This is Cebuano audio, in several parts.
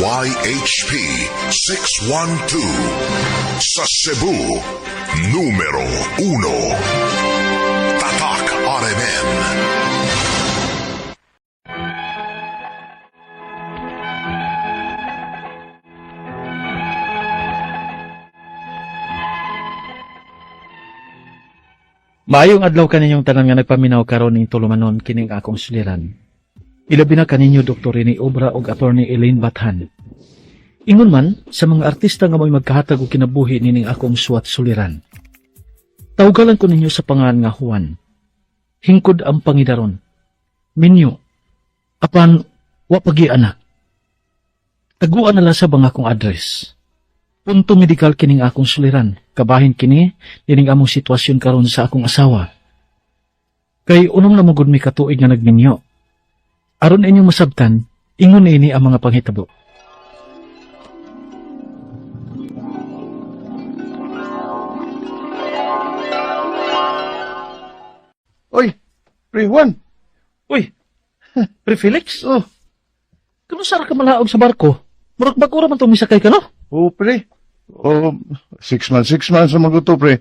DZYHP 612. Sa Cebu, numero 1. Tatak RMN. Maayong adlaw kaninyong tanan nga nagpaminaw karon ning tulumanon kining akong suliran. Ilabi na kaninyo Dr. Rene Obra ug Attorney Elaine Bathan. Ingon man sa mga artista nga mo'y magkahatag og kinabuhi nining akong suwat suliran. Tawgalan ko ninyo sa pangalan nga Juan. Hingkod ang pangidaron. Minyo. Apan wa pagi anak. Taguan na lang sa bang akong address. Punto medikal kining akong suliran. Kabahin kini nining among sitwasyon karon sa akong asawa. Kay unom na mo gud mi katuig nga nagminyo. Aron inyong masabtan, ingon ini ang mga panghitabo. Oy, Pre Juan. Uy, Pre Felix, Oh, kano sara ka malaog sa barko? Murag bag-o ra man tong misakay ka, no? oh pre. Oh, 6 months, 6 months sa maguto, pre.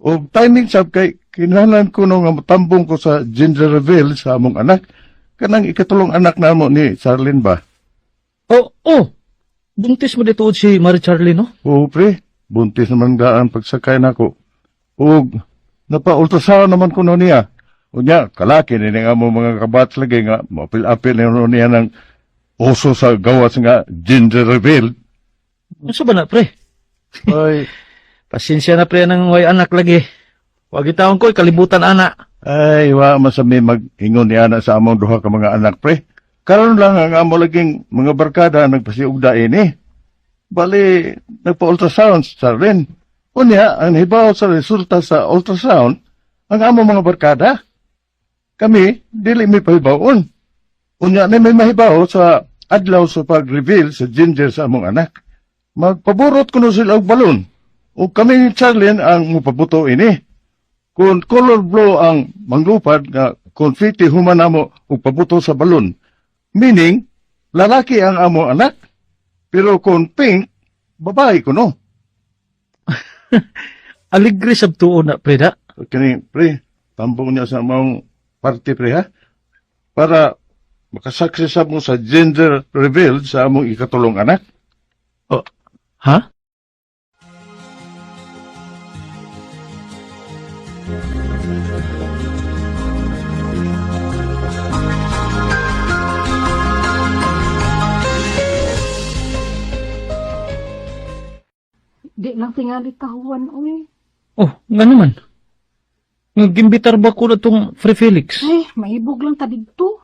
Oh, timing sab kay kinahanglan ko no nga matambong ko sa gender reveal sa among anak. Kanang ikatulong anak namo ni Charlene ba? Oh, oh. Buntis mo dituod si Mary Charlie, no? Oo, pre. Buntis naman daan pagsakay nako. Ug napa-ultrasound naman ko no niya. Unya, kalaki ni nga mo mga kabats lagi nga mapil-apil ni no niya ng uso sa gawas nga gender reveal. Ano ba na, pre? Ay, Pasensya na, pre, nang way anak lagi. Wag itawon ko, kalibutan, ana. Ay, wa masami mag-ingon ni ana sa among duha ka mga anak, pre. Karon lang ang amo laging mga barkada ang nagpasiugda ini. Bali, nagpa-ultrasound sa rin. Unya, ang hibaw sa resulta sa ultrasound, ang amo mga barkada. Kami, dili mi pahibaon. Unya na may mahibaw sa adlaw sa pag-reveal sa ginger sa among anak. Magpaburot kuno sila og balon. O kami ni Charlene ang mupabuto ini. Kung color blue ang manglupad nga confetti human namo ug pabuto sa balon. Meaning, lalaki ang amo anak. Pero kung pink, babae kuno. Aligre sab tuo na, pre, da. Kini, pre, tambong niya sa among party, pre, ha? Para makasakses mo sa gender reveal sa among ikatulong anak. Ha? Di lang tingali kahuan, uy. Oh, nga naman. Nga gimbitar ba ko na tong Free Felix? Ay, mahibog lang ta didto.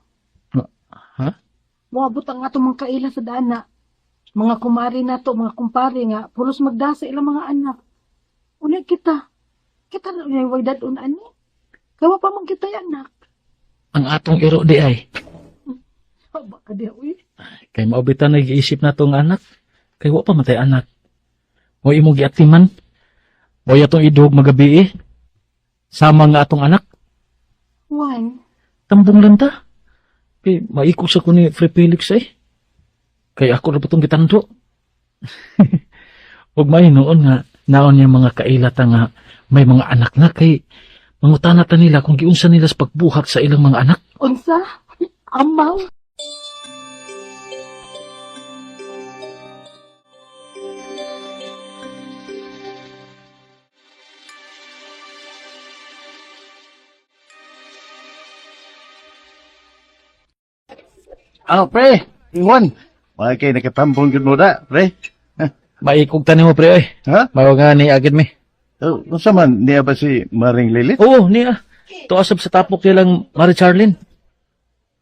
Ha? Moabot ang atong mga kaila sa dana. Mga kumari nato, mga kumpare nga, pulos magdasa ilang mga anak. Una kita. Kita na unyay way dadon ani. Kawa pa man kita anak. Ang atong iro di ay. Ba ka di, uy. Kay maobitan na giisip na tong anak. Kay wa pa matay anak. Mo imong giatiman. Mo atong idog magabi eh. Sama nga atong anak. Juan, Tambong lang ta. Kay maikog sa ko ni Free Felix eh. Kay ako na ba itong gitando? Huwag may noon nga, naon niya mga kailata nga may mga anak na kay mangutana ta nila kung giunsa nila sa pagbuhat sa ilang mga anak. Unsa? Amaw? Ah, pre, Juan. Mga kay nakatambong yun mo da, pre. Maikog ta nimo pre oy. Ha? Mayo nga ni agid mi. Oh, unsa man niya ba si Maring Lilith? Oo, niya. Tuasab sa tapok nilang Mary Charlene.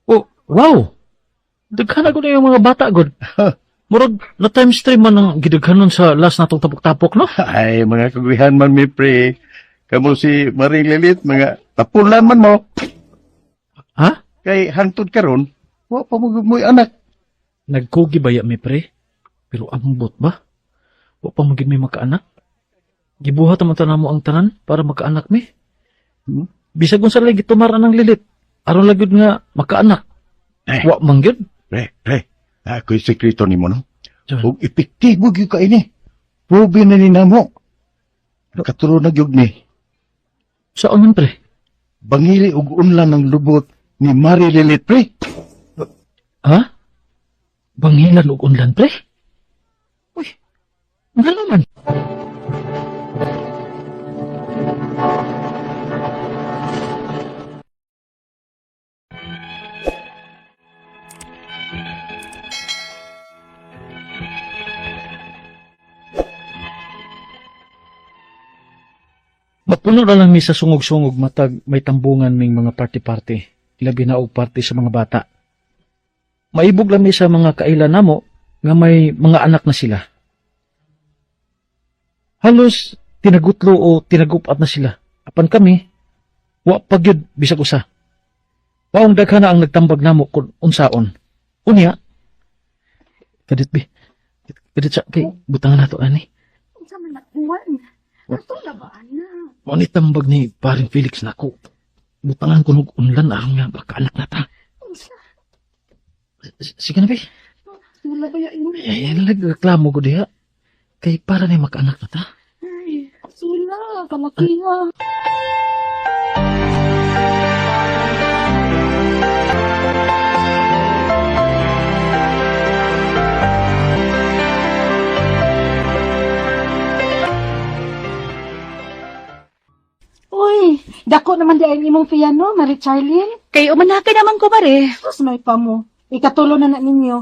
Oh, wow. Daghan ako na yung mga bata god. Murag na times three man ang gidaghanon sa last natong tapok-tapok no. Ay, mga kagwihan man mi, pre. Kamo si Maring Lilith, mga tapulan man mo. Ha? Kay hangtod karon, wa pa mo mo'y anak. Nagkugi ba ya mi pre? Pero ambot ba? Wa pa magid may makaanak. Gibuhat naman tanan mo ang tanan para makaanak mi. Hmm? Bisag unsa lagi tumara ng lilit. Aron lagud nga makaanak. Eh. Wa man gyud. Pre, pre, ako'y sekreto nimo, no? John. Ug epektibo gyud ka ini. Probe na ni namo. Nakatulo na gyud ni. Saan man, pre? Bangili og unlan ng lubot ni Mary Lilith, pre. Ha? Banghilan og unlan, pre? Uy, ngano man? Mapuno na lang mi sa sungog-sungog matag may tambungan ming mga party-party, labi na og party sa mga bata. Maibog lang mi sa mga kaila namo nga may mga anak na sila. Halos tinagutlo o tinagupat na sila. Apan kami, wa pa gyud bisag usa. Maong daghan na ang nagtambag namo kung unsaon. Unya, kadit bi, kadit sa kay butangan nato ani. Unsa man na Juan? Ato na ba ana? Mao ni tambag ni paring Felix nako. Butangan ko nog unlan aron nga makaanak na ta. Unsa? Sige na bi. Sula ba ya imo? Eh, nagreklamo ko diha. Kay para ni makaanak na ta. Ay, sula, kalakiha. Uy, dako naman di ang imong piano, Marie Charlene. Kay umanakay naman ko mare. Sus, may pa mo. Ikatulo na na ninyo.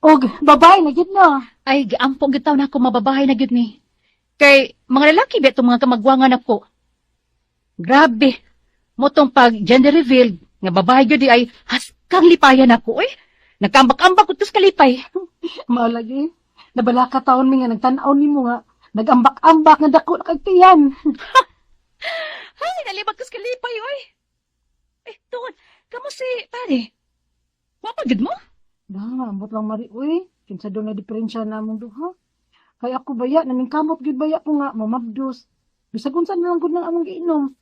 Og, babae na gid na. Ay, giampong gid taon ako mababahay na gyud ni. Kay mga lalaki ba itong mga kamagwangan ako. Grabe. Motong pag gender revealed nga babae gyud di ay haskang lipayan ako oy. Nagkambak-ambak ko tos kalipay. Mao lagi. Nabala ka taon mi nga nagtan-aw nimo nga nagambak-ambak nga dako na kag tiyan. Ay, nalibag kos kalipay oy. Eh, tuon, kamo si pare. Wa pa gyud mo? Na, ambot lang mari uy. Kinsa do na diferensya namong duha. Kay ako baya naningkamot gyud baya ko nga mamabdos. Bisag unsa na lang gud nang among giinom.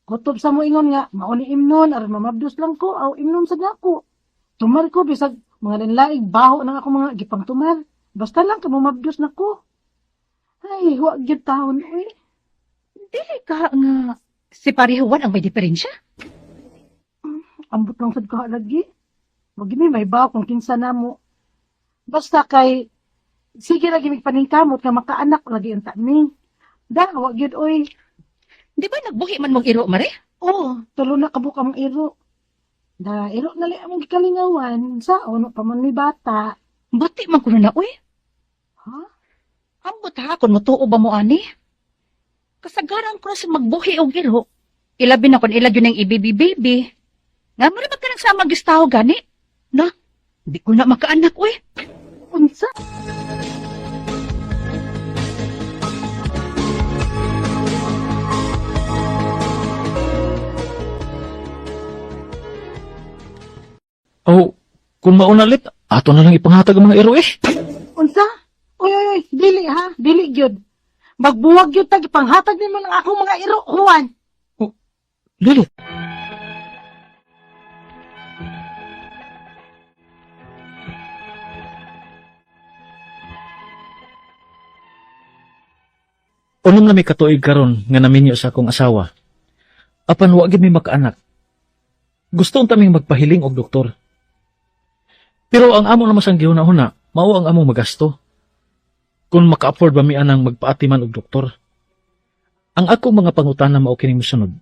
Kutob sa mo ingon nga mao ni imnon aron mamabdos lang ko aw imnon sa nako. Tumar ko bisag mga lanlaig baho nang ako mga gipangtumar. Basta lang ka mamabdos nako. Ay, wa gyud taon uy. Dili ka nga si pare Juan ang may diferensya. Ambot lang sad ka lagi. Wag mi may bawo kung kinsa namo. Basta kay sige lagi mig paningkamot nga makaanak lagi unta ni. Da, wa gyud oy. Di ba nagbuhi man mong iro mare? Oh, tulo na kabuk ang iro. Da, iro na lang among gikalingawan sa ono pa man ni bata. Buti man kuno na oy. Ha? Ambot ha, kung mutuo ba mo ani? Kasagaran ko na sa magbuhi og iro. Ilabi na kon ila gyud ang ibibi baby. Nga mo na ba ka nagsama gistaho gani? Na, di ko na makaanak uy. Unsa? Oh, kung maunalit, ato na lang ipanghatag ang mga iro eh. Unsa? Oy oy oy, dili ha, dili gyud. Magbuwag gyud tag ipanghatag nimo ng akong mga iro, Juan. Lilith. Unom na may katuig karon nga naminyo sa akong asawa. Apan wa gid mi makaanak. Gusto unta ming magpahiling og doktor. Pero ang amo naman sang gihuna-huna, mao ang among magasto. Kung maka-afford ba mi anang magpaatiman og doktor. Ang akong mga pangutana mao kining mosunod.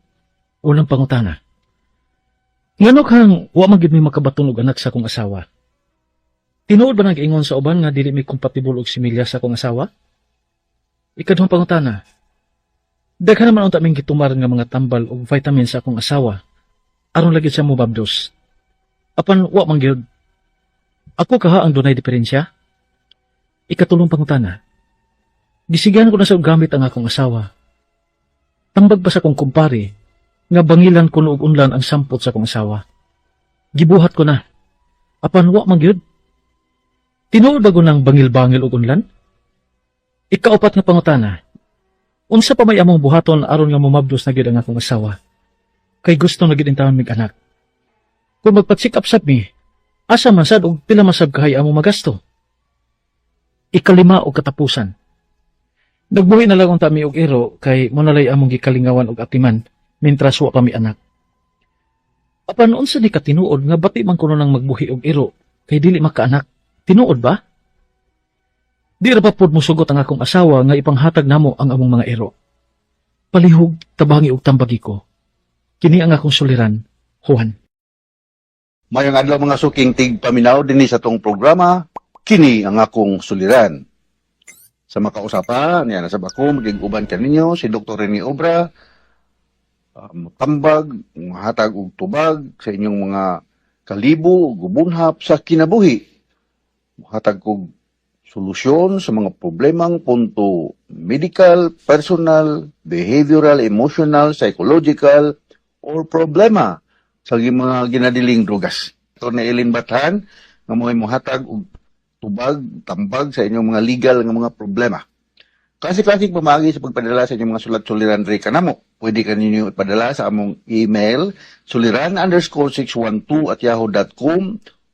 Unang pangutana. Ngano kang wa man gid mi makabaton og anak sa akong asawa? Tinuod ba nag-ingon sa uban nga dili mi kompatibol og similya sa akong asawa? Ikaduhang pangutana. Daghan naman unta ming gitumar nga mga tambal og vitamin sa akong asawa aron lagi siya mobabdos. Apan wa man gyud. Ako kaha ang dunay diferensya? Ikatulong pangutana. Gisigahan ko na sa gamit ang akong asawa. Tambag ba sa akong kumpare nga bangilan ko og unlan ang sampot sa akong asawa. Gibuhat ko na. Apan wa man gyud. Tinuod ba ng bangil-bangil og unlan? Ikaupat nga pangutana. Unsa pa may among buhaton aron nga momabdos na gyud ang akong asawa? Kay gusto na gyud intawon mig anak. Kung magpa-check up sab mi, asa man sad og pila man sab kahay among magasto? Ikalima og katapusan. Nagbuhi na lang unta mi og iro kay mao na lay among gikalingawan og atiman mintras wa pa mi anak. Apan unsa ni katinuod nga bati man kuno nang magbuhi og iro kay dili makaanak? Tinuod ba? Di ra ba pod musugot ang akong asawa nga ipanghatag namo ang among mga iro? Palihog tabangi og tambagi ko. Kini ang akong suliran, Juan. Mayong adlaw, mga suking tigpaminaw dinhi sa atong programa, "Kini ang Akong Suliran." Sa makausapa, niya na sa ako, maging uban kaninyo, si Dr. Rene Obra, tambag, hatag og tubag sa inyong mga kalibo, gubunhap sa kinabuhi. Hatag og solusyon sa mga problemang punto medical, personal, behavioral, emotional, psychological, or problema sa mga ginadiling drugas. Ito na Elin Bathan, nga mo'y muhatag og tubag, tambag sa inyong mga legal nga mga problema. Klase-klaseng pamaagi sa pagpadala sa inyong mga sulat-suliran diri kanamo. Pwede ka ninyo ipadala sa among email, suliran_612@yahoo.com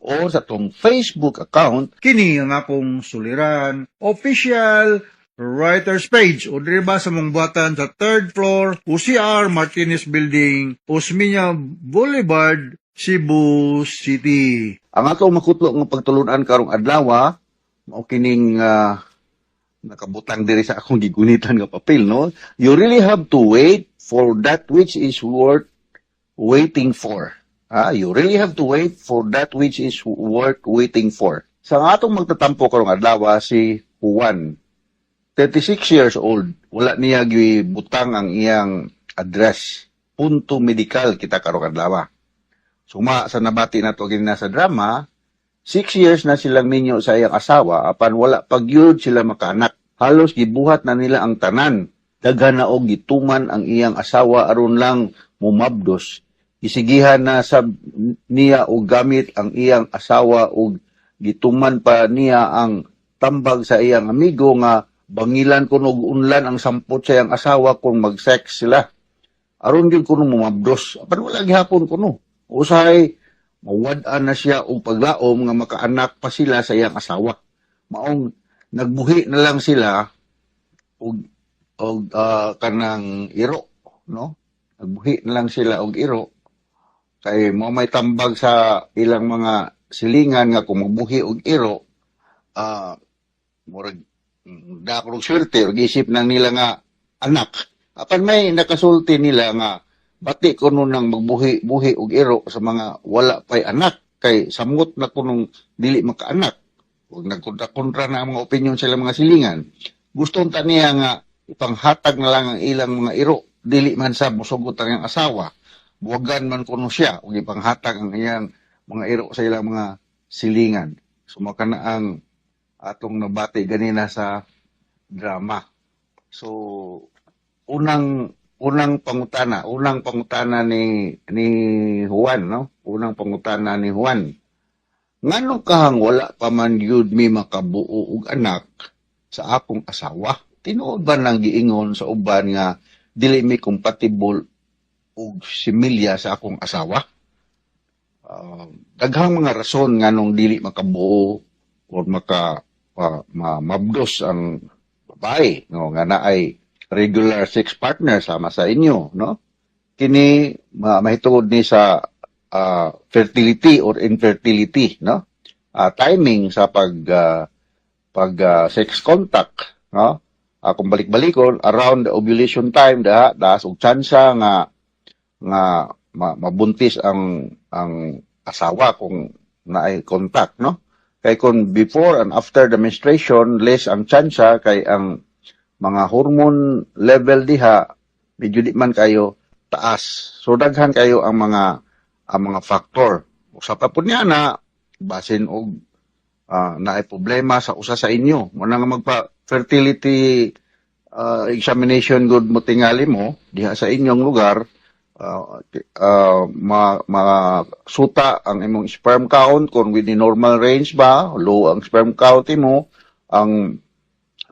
o sa atong Facebook account, "Kini ang Akong Suliran Official Writers Page" o diri ba sa mong buhatan sa third floor, OCR Martinez Building, Osmeña Boulevard, Cebu City. Ang atong makutlo nga pagtulunan karong adlaw, mao kining nakabutang diri sa akong gigunitan nga papel, no? You really have to wait for that which is worth waiting for. Ah, you really have to wait for that which is worth waiting for. Sa atong magtatampo karong adlaw, si Juan, 36 years old, wala niya gibutang ang iyang address. Punto medical kita karong adlaw. Suma sa nabati nato ganina sa drama, 6 years na silang minyo sa iyang asawa, apan wala pa gyud sila makaanak. Halos gibuhat na nila ang tanan. Daghan na og gituman ang iyang asawa aron lang mumabdos. Gisigihan na sab niya og gamit ang iyang asawa og gituman pa niya ang tambag sa iyang amigo nga bangilan kuno og unlan ang sampot sa iyang asawa kung mag-sex sila. Aron gyud kuno mumabdos. Apan wala gihapon kuno. Usahay mawad-an na siya og paglaom nga makaanak pa sila sa iyang asawa. Maong nagbuhi na lang sila og kanang iro, no? Nagbuhi na lang sila og iro kay mo may tambag sa ilang mga silingan nga kung magbuhi og iro, murag dako og swerte og isip nang nila nga anak. Apan may nakasulti nila nga bati kuno nang magbuhi-buhi og iro sa mga wala pay anak kay samot na kunong dili makaanak. Ug nagkontra-kontra na ang mga opinion sa ilang mga silingan. Gusto unta niya nga ipanghatag na lang ang ilang mga iro, dili man sa musugot ang iyang asawa. Buwagan man kuno siya ug ipanghatag ang iyang mga iro sa ilang mga silingan. Sumaka na ang atong nabati ganina sa drama. So unang unang pangutana ni Juan, no? Unang pangutana ni Juan. Ngano kahang wala pa man gyud mi makabuo og anak sa akong asawa? Tinuod ba nang giingon sa uban nga dili mi compatible og similya sa akong asawa? Daghang mga rason nganong dili makabuo or maka mabdos ang babae, no, nga naay regular sex partner sama sa inyo, no? Kini mahitungod ni sa fertility or infertility, no? Timing sa pag sex contact, no? Kung balik-balikon around the ovulation time daha taas og tsansa nga mabuntis ang asawa kung naay contact, no? Kay kung before and after the menstruation, less ang tsansa kay ang mga hormone level diha medyo di man kayo taas. So daghan kayo ang mga factor. Usa pa pud niya na basin og naay problema sa usa sa inyo. Mo na nga magpa fertility examination gud mo tingali mo diha sa inyong lugar, ma suta ang imong sperm count kung within normal range ba, low ang sperm count mo, ang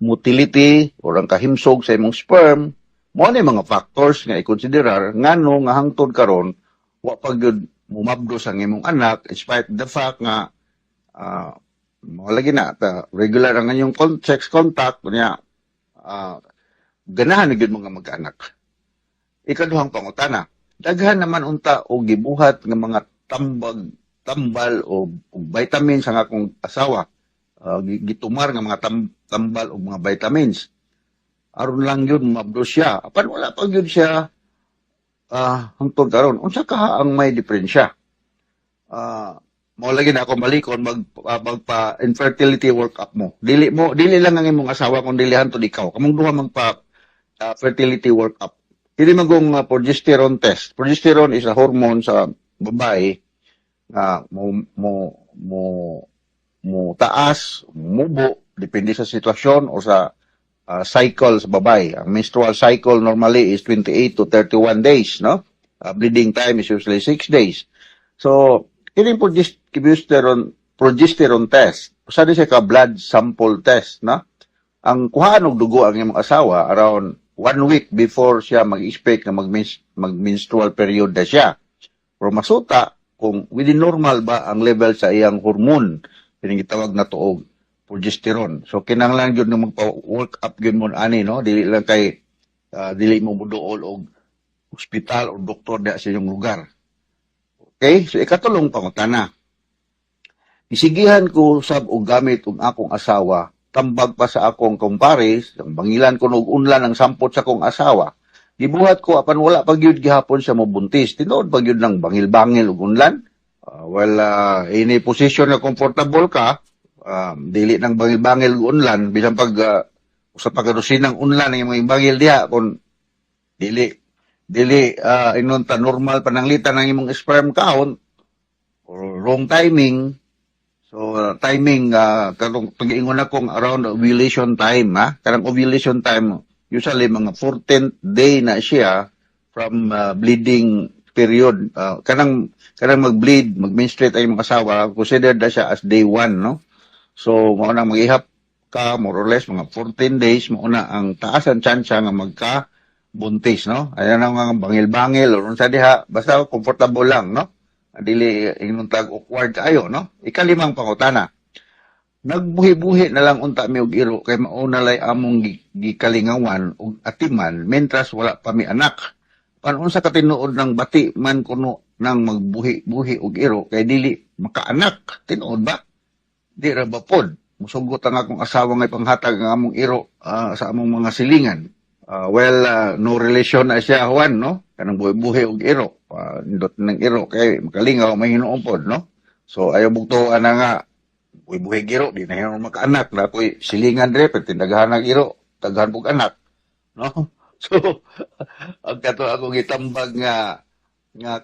motility or ang kahimsog sa imong sperm. Mo ni mga factors nga i-konsiderar ngano nga hangtod karon wa pa gyud mumabdos ang imong anak in spite the fact nga Mao lagi na ta, regular ang inyong sex contact niya, ganahan na gyud mga magkaanak. Ikaduhang pangutana, daghan naman unta og gibuhat nga mga tambag tambal o og vitamins ang akong asawa. Gitumar nga mga tambal o mga vitamins. Aron lang yun mabdo siya. Apan wala pa gyud siya hangtod karon. Unsa kaha ang may diferensya? Mao lagi na ako malikon magpa infertility workup mo. Dili lang ang imong asawa kung dili hantod ikaw. Kamong duha magpa fertility workup. Dili magong progesterone test. Progesterone is a hormone sa babae nga mo taas, mubo, depende sa sitwasyon o sa cycle sa babae. Ang menstrual cycle normally is 28 to 31 days, no? Bleeding time is usually 6 days. So, kining progesterone test, usa ni siya ka blood sample test, no? Ang kuhaan og dugo ang imong asawa around one week before siya mag-expect na mag-menstrual period na siya. Pero masuta kung within normal ba ang level sa iyang hormone, kining gitawag na tuog progesterone. So kinahanglan gyud nga magpa-work up gyud mo ani, no? Dili lang kay dili mo moduol og ospital o doktor diha sa inyong lugar. Okay? So ikatulong pangutana. Isigihan ko sab og gamit og akong asawa, tambag pa sa akong kumpares, ang bangilan ko og unlan ang sampot sa akong asawa. Gibuhat ko apan wala pa gyud gihapon siya mobuntis. Tinuod pa gyud nang bangil-bangil og unlan. Well, ini position na comfortable ka, dili nang bangil-bangil og unlan bisan pag usa pa ka dosinang unlan ang imong bangil diha kung dili dili ingon ta normal pananglitan ang imong sperm count or wrong timing. So timing, karong pag-ingon akong around ovulation time, ha, kanang ovulation time usually mga 14th day na siya from bleeding period. Kanang mag-bleed, mag-menstruate ay imong asawa, considered na siya as day 1, no? So mao nang mag-ihap ka more or less mga 14 days, mao na ang taas ang tsansa nga magka buntis, no? Ayan ang mga bangil-bangil or unsa diha, basta comfortable lang, no? Dili ingnon tag awkward kaayo, no? Ikalimang pangutana. Nagbuhi-buhi na lang unta mi og iro kay mao na lay among gikalingawan og atiman mentras wala pa mi anak. Pan unsa ka tinuod ng bati man kuno nang magbuhi-buhi og iro kay dili makaanak? Tinuod ba? Di ra ba pod? Musugot ang akong asawa nga ipanghatag ang among iro sa among mga silingan. Well, no relation na siya, Juan, no? Kanang buhi-buhi og iro. Nindot ng iro kay makalingaw may hinuon pod, no? So ayaw bugtuan na nga buhi-buhi iro, di na hinuon makaanak na ako'y silingan dire, pero tindagahan ng iro, daghan pug anak, no? So ang kato ako gitambag nga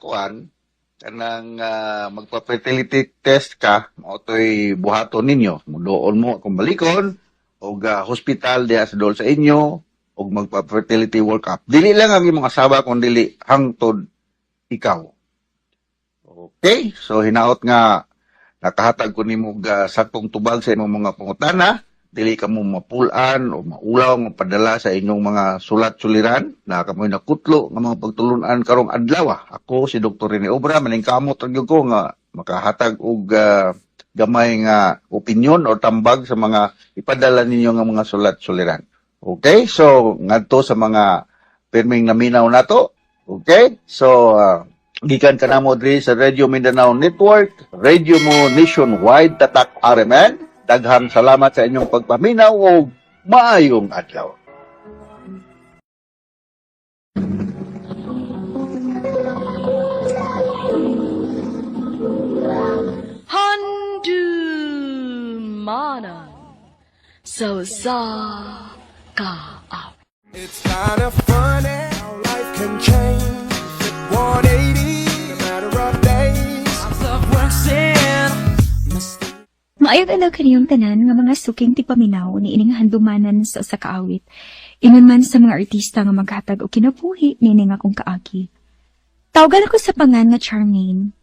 kuan kanang magpa-fertility test ka, mao to'y buhaton ninyo. Muduol mo akong balikon og hospital diha sa dool sa inyo og magpa-fertility workup. Dili lang ang imong asawa kung dili hangtod ikaw. Okay? So hinaot nga nakahatag ko nimo og saktong tubag sa imong mga pangutana, dili ka mo mapul-an o maulaw nga padala sa inyong mga sulat-suliran na kamoy nakutlo nga mga pagtulunan karong adlaw. Ako si Dr. Rene Obra, maningkamot ra gyud ko nga makahatag og gamay nga opinion o tambag sa mga ipadala ninyo nga mga sulat-suliran. Okay? So ngadto sa mga pirming naminaw nato. Okay? So gikan kanamo diri sa Radio Mindanao Network, Radio mo nationwide, Tatak RMN. Daghang salamat sa inyong pagpaminaw ug maayong adlaw. Handumanan sa usa ka It's kinda funny how life can change at 180 in a matter of days. Love works in Maayong adlaw kaniyong tanan nga mga suking tigpaminaw ni ining handumanan sa usa ka awit. Ingon man sa mga artista nga maghatag og kinabuhi niini nga akong kaagi. Tawagan ako sa pangan nga Charmaine.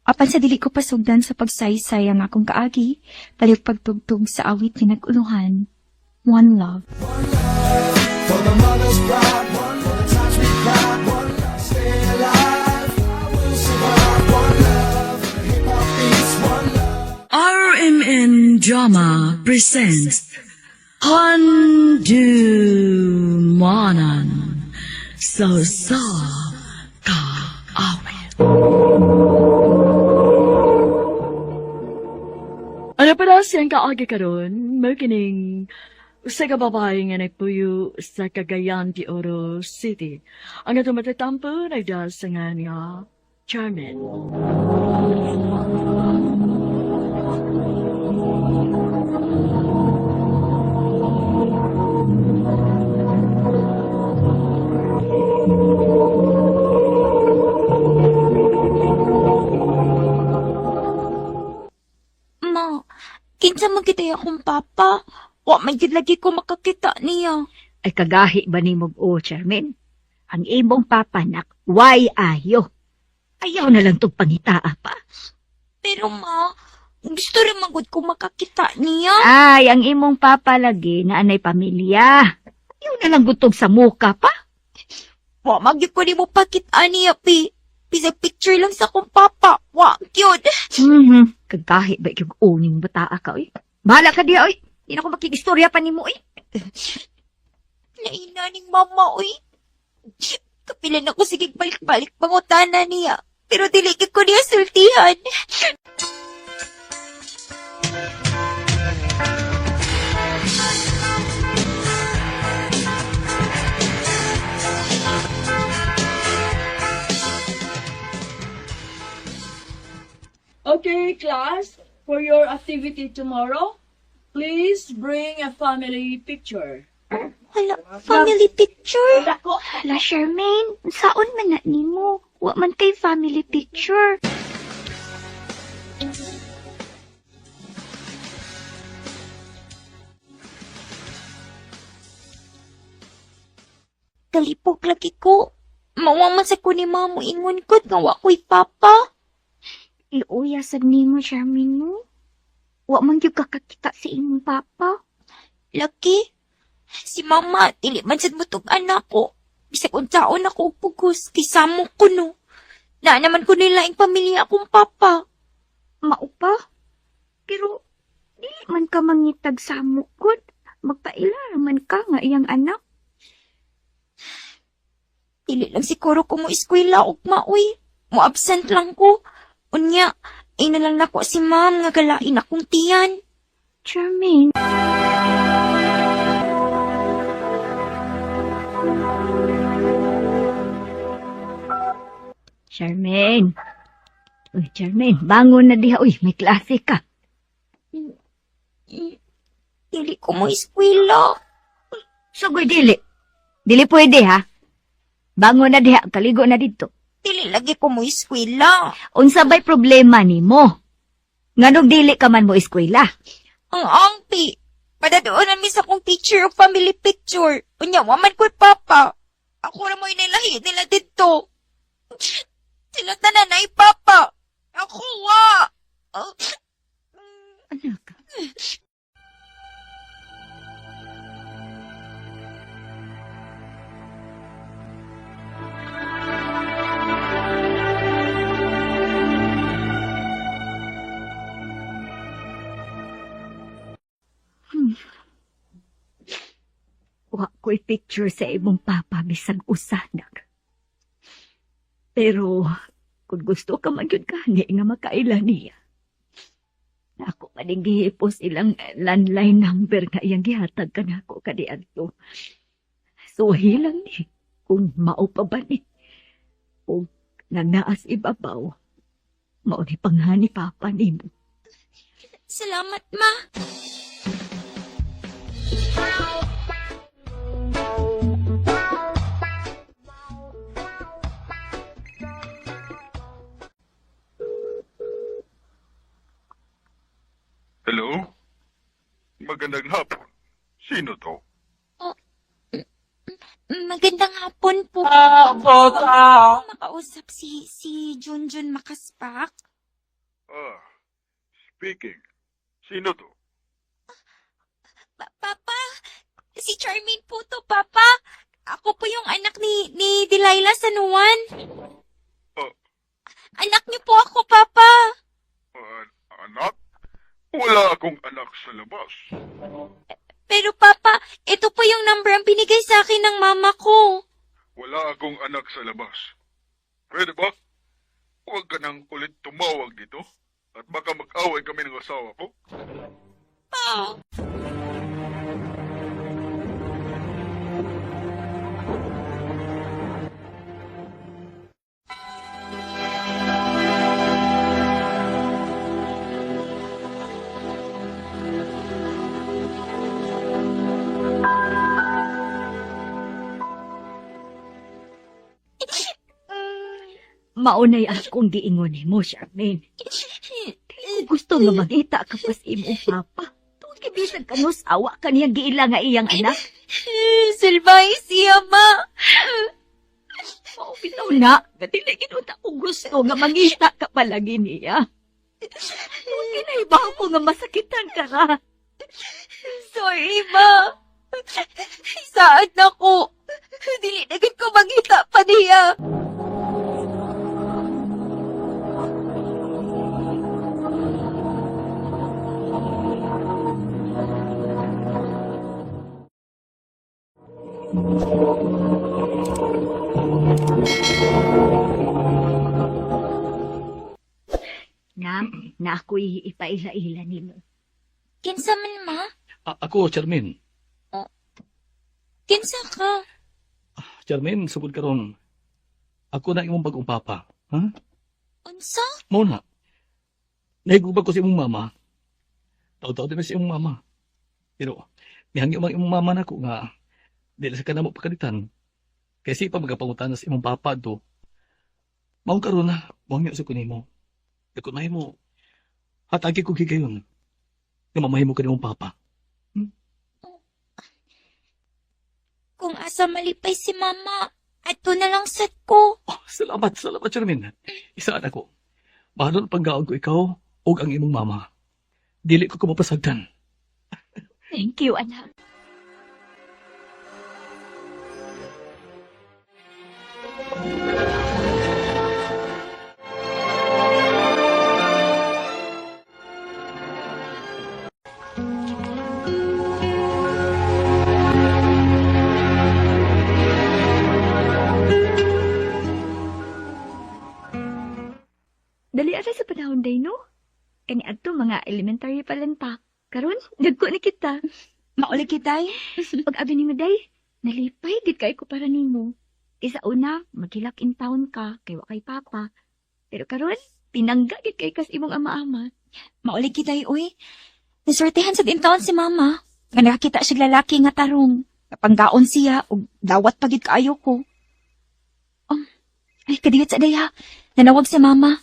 Apan sa dili ko pasugdan sa pagsaysay ang akong kaagi, palihog pagtugtog sa awit nga nag-uluhan. One Love. For the mother's pride, one for the times we cried, one love, stay alive. I will survive. One love, hip hop beats, one love. RMN. Drama presents Handumanan sa sa Kaawit. Ano pa daw siyang kaagi karon? Mao kining usa ka babae nga nagpuyo sa Cagayan de Oro City. Ang atong matatampo nagdahil sa nga nga Charmin. Ma, kinsa man kita akong papa. Wa man gyud lagi ko makakita niya. Ay kagahi ba ni mog o, Charmaine? Ang imong papanak, why ayo? Ayaw na lang tog pangitaa pa. Pero ma, gusto rin magud ko makakita niya. Ay, ang imong papa lagi na anay pamilya. Ayaw na lang gutog sa muka pa. Wa man gyud ko nimo pakita niya, pi. Bisag picture lang sa akong papa. Wa gyud. Kagahi ba yung uning bataa ka, oy? Bahala ka diya, oy. Di na ko makikistorya pa nimo, oy. Laina ning mama, oy. Kapilan ako sige balik-balik pangutana niya. Pero dili gyud ko niya sultihan. Okay, class, for your activity tomorrow, please bring a family picture. Hala, family picture. Hala, Charmaine, saon man na nimo? Wa man kay family picture. Kalipok lagi ko. Mawa man sa ko ni mamo ingon ko nga wa ko'y papa. Iuya sad nimo, Charmaine, no? Wa man gyud kakakita sa imong papa. Laki, si mama, dili man sad mo tong anak ko. Bisag unsaon ako og pugos, kay samo ko no. Na naman ko nila ang pamilya akong papa. Mao pa? Pero dili man ka mangitag samo gud. Magpaila man ka nga iyang anak. Dili lang siguro ko mo eskwela og maoy. Mo absent lang ko. Unya, ay na lang nako si ma'am nga galain akong tiyan. Charmaine. Charmaine. Uy, Charmaine, bangon na diha. Uy, may klase ka. Dili ko mo eskwela. Sugoy, dili. Dili pwede, ha? Bangon na diha, kaligo na dito. Dili lagi ko mo eskwela. Unsa ba'y problema nimo? Nganong dili ka man mo eskwela? Ang angpi. Padadoonan mi sa akong teacher og family picture. Unya, waman ko'y papa. Ako ra mo inilahi nila dito. Sila tanan ay papa. Ako wa. Anak. Wa ko'y picture sa imong papa bisag usa nak. Pero kung gusto ka man gyud gani nga makaila niya. Ako pa ning gihipos ilang landline number nga iyang gihatag kanako kaniadto. Suhi lang ni kung mao pa ba ni. O nagnaas ibabaw. Mao ni panghani papa nimo. Salamat, ma. Hello? Magandang hapon. Sino to? Magandang hapon po. Makausap si Junjun Makaspak. Ah, speaking. Sino to? Papa, si Charmaine po to, Papa. Ako po yung anak ni Delilah San Juan. Oh. Anak niyo po ako, Papa. Anak? Wala akong anak sa labas. Pero Papa, ito po yung number ang binigay sa akin ng mama ko. Wala akong anak sa labas. Pwede ba? Huwag ka nang ulit tumawag dito at baka mag-away kami ng asawa ko. Pa. Maunay akong giingon nimo, Charmaine. Kung gusto nga mangita ka pa sa imong papa. Tungod kay bisan ka no, awa ka niyang giila nga iyang anak. Silvay siya, ma. Mao bitaw na, nga dili gid unta ko gusto nga mangita ka palagi niya. Tungod kay nahibaw ko nga masakitan ka ra. Sorry, ma. Saan na ko? Dili na gid ko mangita pa niya. Nam, na ako'y ipaila-ila nimo. Kinsa man, ma? Ako, Charmaine. Kinsa ka? Charmaine, sugod karon. Ako na imong bagong papa. Ha? Unsa? Mao na. Nahigugba ko sa imong mama. Taw-taw din sa imong mama. Pero, mihangyo man imong mama nako nga dili sa kanamo pakalitan. Kasi pa magapangutana sa imong papa do. Maong karon na, buhangyo sa kunimo. Kung mahimo, hatagi ko higayon. Nga mamahimo ka nimong papa. Kung asa malipay si mama, ato na lang sad ko. Oh, salamat, salamat, Charmaine. Isaan ako. Bahalon panggaon ko ikaw ug ang imong mama. Dili ko kumapasagdan. Thank you, anak. Dali ara sa panahon day no? Kani adto mga elementary pa lang ta. Karon dagko ni kita. Mauli kitay. Pag abi nimo day, nalipay gid kay ko para nimo. Kay sa una, maghilak in town ka kay wa kay papa. Pero karon, pinangga gid kay kas imong ama-ama. Mauli kitay, uy. Nasortehan sa taon si mama. Nga nakakita siya lalaki nga tarong. Napanggaon siya ug dawat pagid kaayo ko. Oh, ay, kadiyot sa daya. Nanawag si mama.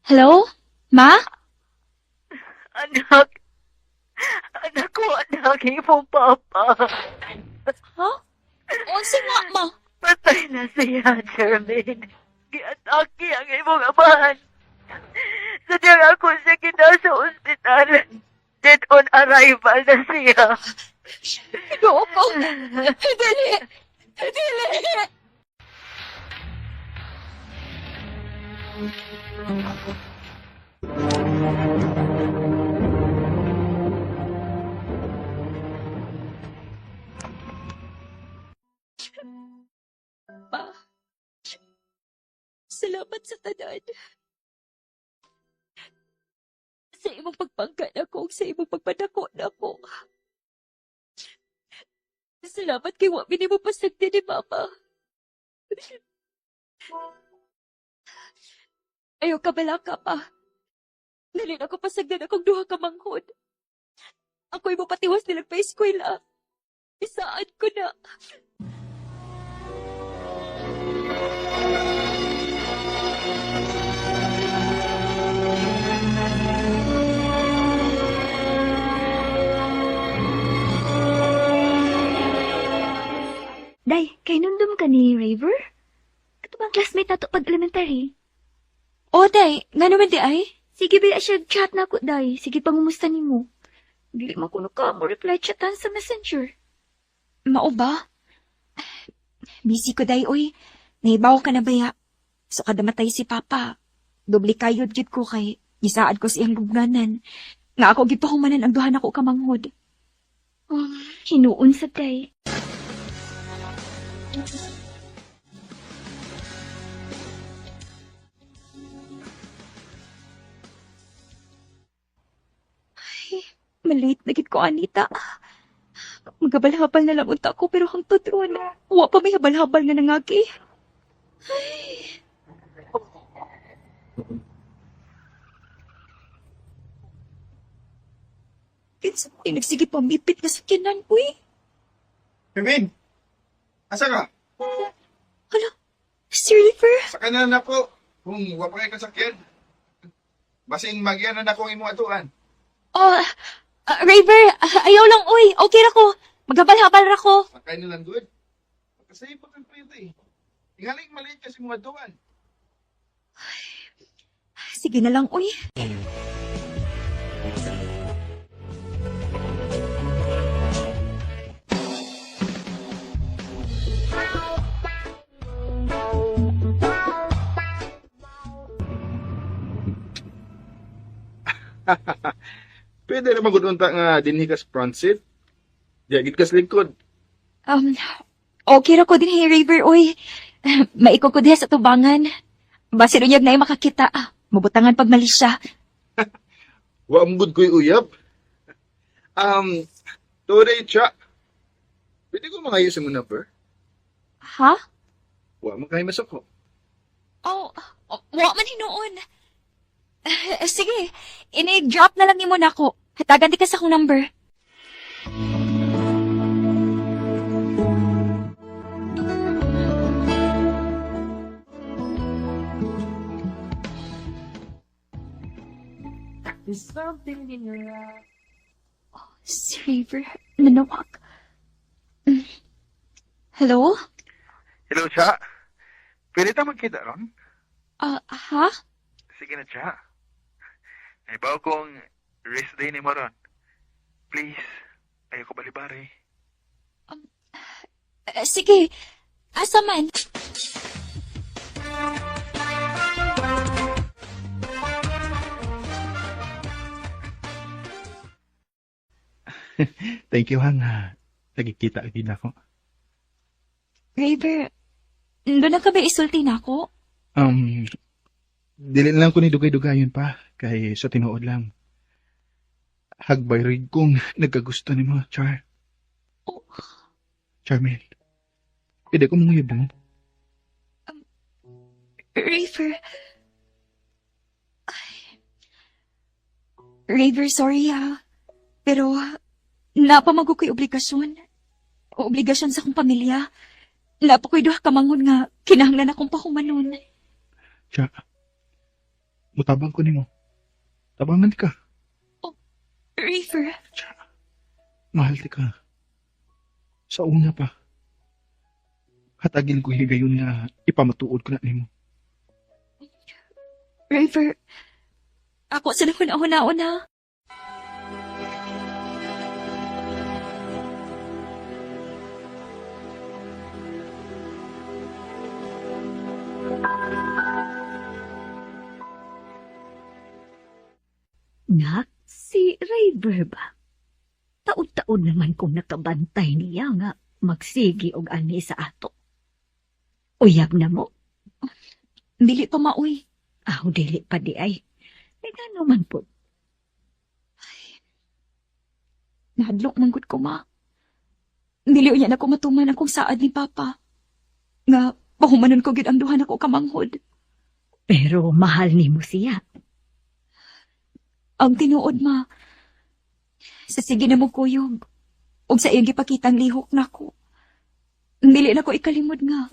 Hello? Ma? Anak, anak ko, anak, imong papa. Ha? Unsa nga, ma? Patay na siya, Jermaine. Giatake ang imong amahan. Sadyang ako siya kita sa ospital. Dead on arrival na siya. Ginoo ko. Dili. Dili. Pa. Salamat sa tanan. Sa imong pagpangga nako ug sa imong pagpadako nako. Salamat kay wa mo pasagdi ni Mama. Ayaw ka balaka pa. Dali na ko pasagdan akong duha ka manghod. Ako'y mapatiwas nilang pa eskwela. Isaan ko na. Day, kay nundum ka ni Raver? Kato bang classmate nato pag elementary? O, day. Nga naman di ay? Sige ba siya chat na ako, day. Sige pangumusta nimo. Dili man kuno ka mo reply chatan sa Messenger. Mao ba? Busy ko, day, oy. Nahibaw ka na baya. So kada matay si Papa, doble kayod gyud ko kay gisaad ko siyang lubnganan. Nga ako gipahumanan ang duha nako ka manghod. Oh, hinuon sa day. Ay, malate na gid ko, Anita. Maghabal-habal na lang unta ko pero hangtod ron. Wa pa may habal-habal nga nangagi. Ay. Kinsa may nagsige pamipit nga sakyanan, uy. Pimin! Asa ka? Hala, Sir River. Sa kanan na po. Kung wa pa kay kasakyan. Basin magyan na nako ang imong atuan. Oh, River, ayaw lang, uy. Okay ra ko. Maghabal-habal ra ko. Sakay na lang good. Kasi pa kang prito eh. Tingaling maliit kasi imong atuan. Sige na lang, uy. Pwede ra magud unta nga dinhi ka sa front seat. Di gid ka sa likod. Okay ra ko din, hey, River, uy. Maiko ko diha sa tubangan. Basin unyag na makakita. Ah, mabutangan pag mali siya. Wa mo gud ko'y uyab. Today cha. Pwede ko mangayo sa imong number. Ha? Wa man kay masuko. Oh, oh, wa man hinuon. Sige, ini-drop na lang nimo nako. Hatagan di ka sa akong number. There's something in your eyes. Si River, nanawag. Hello? Hello, cha. Pwede ta magkita ron? Ah, ha? Sige na, cha. Naibaw kong rest day ni mo ron. Please, ayoko balibari. Sige, asa man? Thank you, Hang. Nagkikita agad ako. River, doon na ka ba isulti na ako? Um, dili lang ko ni dugay-dugayon pa, kay sa tinuod lang. Hagbay rin kong nagkagusto ni mo, Char. Oh. Charmaine, pwede ko mong mo. River. Ay. River, sorry ha. Pero, napamago ko'y obligasyon. Obligasyon sa akong pamilya. Napa ko'y duha ka manghod nga kinahanglan akong pahumanon. Cha, mutabang ko nimo. Tabangan ka. River, Cha, mahal ti ka. Sa una pa. Hatagin ko higayon nga ipamatuod ko na nimo. River. Ako sa nakuna-una-una. Nak, si River ba? Taod-taod naman kung nakabantay niya nga magsigi og ani sa ato. Uyab na mo. Dili pa maoy. Aw, dili pa di ay. Ay, ngano man po. Nahadlok man gud ko, ma. Dili unya na ko matuman akong saad ni Papa. Nga, pahumanon ko gid ang duha nako kamanghod. Pero mahal nimo siya. Ang tinuod, ma. Sa sige na mo kuyog. Og sa iyang gipakitang lihok nako. Dili na ko ikalimod nga.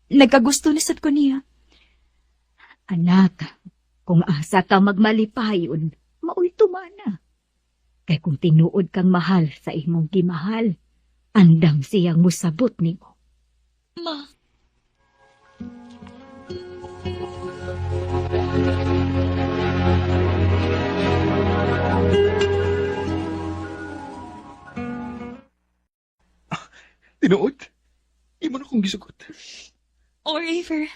Nagkagusto na sad ko niya. Anak, kung asa ka magmalipayon, maoy tumana. Kay kung tinuod kang mahal sa imong gimahal, andam siyang musabot nimo. Ma. Tinuod? Imo na kong gisugot. Oh, River.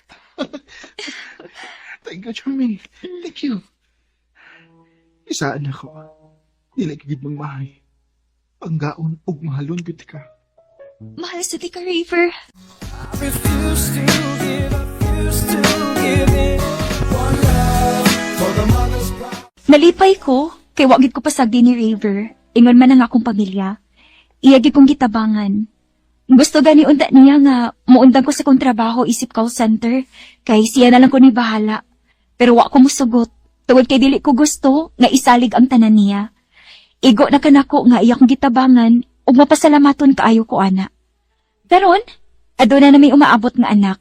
Thank you, Charmaine. Thank you. Isaan ako. Dili ka gid magmahay. Panggaon ug mahalon gud ka. Mahal sa ti ka, Raver. I refuse to give, I refuse to give in. One love for the mother's pride. Nalipay ko, kay wa gid ko pasagdi ni Raver. Ingon man ang akong pamilya. Iya gid kong gitabangan. Gusto gani unta niya nga muundang ko sa kong trabaho isip call center kay siya na lang ko ni bahala. Pero wa ko musugot tungod kay dili ko gusto nga isalig ang tanan niya. Igo na kanako nga iya kong gitabangan ug mapasalamaton kaayo ko ana. Karon, aduna na may umaabot nga anak.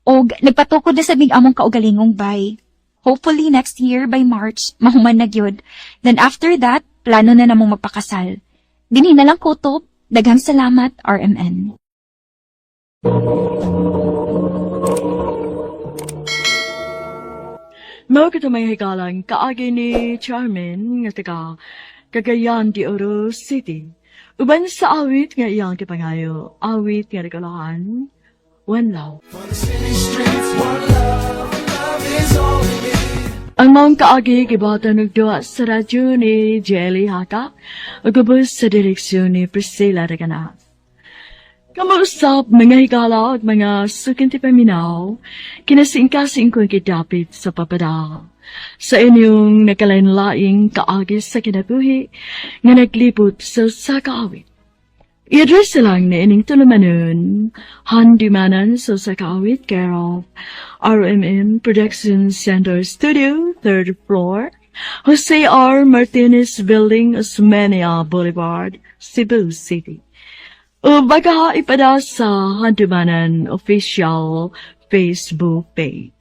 Og nagpatukod na sa mig among kaugalingong bay. Hopefully next year by March, mahuman na gyud. Then after that, plano na namong magpakasal. Dinhi na lang kutob. Daghang salamat, RMN. Mao kato, mga higalang, kaagi ni Charmin nga taga Cagayan de Oro City. Uban sa awit nga iyang gipangayo, awit nga nagkalahan, One Love. For the city streets, one love, love is all we need. Ang maong kaagi gibuhatan og duwa sa radyo ni Jelly Haka ug ubos sa direksyon ni Priscilla Reganas. Kamo usab, mga higala at mga suking tipaminaw, kinasingkasing ko gidapit sa papadal sa inyong nakalain-laing kaagi sa kinabuhi nga naglibot sa usa ka awit. I-address lang ni ining tulumanon, Handumanan sa usa ka awit, care of RMN Production Center Studio, third floor, Jose R. Martinez Building, Osmeña Boulevard, Cebu City. O baka ipada sa Handumanan official Facebook page.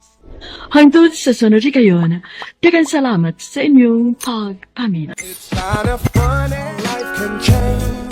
Hangtod sa sunod kayon, daghang salamat sa inyong pagpaminaw. It's kinda funny, life can change.